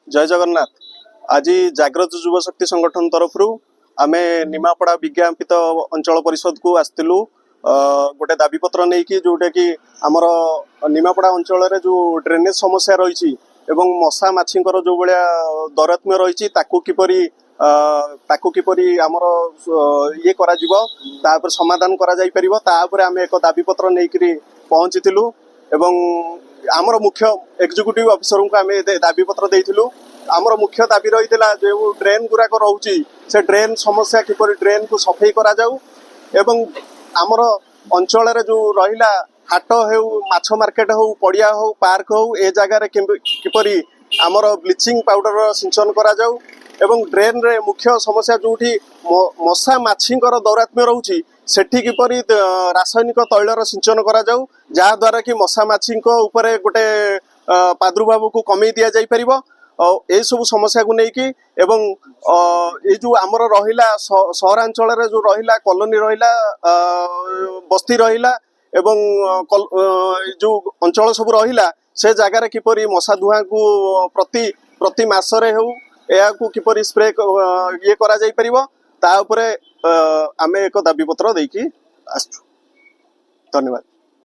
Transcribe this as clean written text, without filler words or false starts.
ଜୟ ଜଗନ୍ନାଥ। ଆଜି ଜାଗ୍ରତ ଯୁବ ଶକ୍ତି ସଂଗଠନ ତରଫରୁ ଆମେ ନିମାପଡ଼ା ବିଜ୍ଞାପିତ ଅଞ୍ଚଳ ପରିଷଦକୁ ଆସିଥିଲୁ ଗୋଟେ ଦାବିପତ୍ର ନେଇକି, ଯୋଉଟାକି ଆମର ନିମାପଡ଼ା ଅଞ୍ଚଳରେ ଯୋଉ ଡ୍ରେନେଜ ସମସ୍ୟା ରହିଛି ଏବଂ ମଶା ମାଛିଙ୍କର ଯୋଉ ଭଳିଆ ଦୌରାତ୍ମ୍ୟ ରହିଛି, ତାକୁ କିପରି ଆମର ଇଏ କରାଯିବ, ତାପରେ ସମାଧାନ କରାଯାଇପାରିବ, ତା ଉପରେ ଆମେ ଏକ ଦାବିପତ୍ର ନେଇକିରି ପହଞ୍ଚିଥିଲୁ ଏବଂ ଆମର ମୁଖ୍ୟ ଏକ୍ଜିକ୍ୟୁଟିଭ ଅଫିସରଙ୍କୁ ଆମେ ଦାବିପତ୍ର ଦେଇଥିଲୁ। ଆମର ମୁଖ୍ୟ ଦାବି ରହିଥିଲା, ଯେଉଁ ଡ୍ରେନ୍ ଗୁଡାକ ରହୁଛି, ସେ ଡ୍ରେନ୍ ସମସ୍ୟା କିପରି ଡ୍ରେନ୍କୁ ସଫେଇ କରାଯାଉ ଏବଂ ଆମର ଅଞ୍ଚଳରେ ଯୋଉ ରହିଲା ହାଟ ହେଉ, ମାଛ ମାର୍କେଟ ହଉ, ପଡ଼ିଆ ହଉ, ପାର୍କ ହଉ, ଏ ଜାଗାରେ କିପରି ଆମର ବ୍ଲିଚିଂ ପାଉଡର ସିଞ୍ଚନ କରାଯାଉ ଏବଂ ଡ୍ରେନରେ ମୁଖ୍ୟ ସମସ୍ୟା ଯୋଉଠି ମଶା ମାଛିଙ୍କର ଦୌରାତ୍ମ୍ୟ ରହୁଛି, ସେଠି କିପରି ରାସାୟନିକ ତୈଳର ସିଞ୍ଚନ କରାଯାଉ, ଯାହାଦ୍ୱାରା କି ମଶା ମାଛିଙ୍କ ଉପରେ ଗୋଟେ ପ୍ରାଦୁର୍ଭାବକୁ କମେଇ ଦିଆଯାଇପାରିବ। ଆଉ ଏସବୁ ସମସ୍ୟାକୁ ନେଇକି ଏବଂ ଏଇ ଯୋଉ ଆମର ରହିଲା ସହରାଞ୍ଚଳରେ ଯୋଉ ରହିଲା କଲୋନୀ ରହିଲା, ବସ୍ତି ରହିଲା ଏବଂ ଏଇ ଯୋଉ ଅଞ୍ଚଳ ସବୁ ରହିଲା, ସେ ଜାଗାରେ କିପରି ମଶା ଧୂଆଁକୁ ପ୍ରତି ପ୍ରତି ମାସରେ ହେଉ, ଏହାକୁ କିପରି ସ୍ପ୍ରେ ଇଏ କରାଯାଇପାରିବ, ତା ଉପରେ ଆମେ ଏକ ଦାବିପତ୍ର ଦେଇକି ଆସିଛୁ। ଧନ୍ୟବାଦ।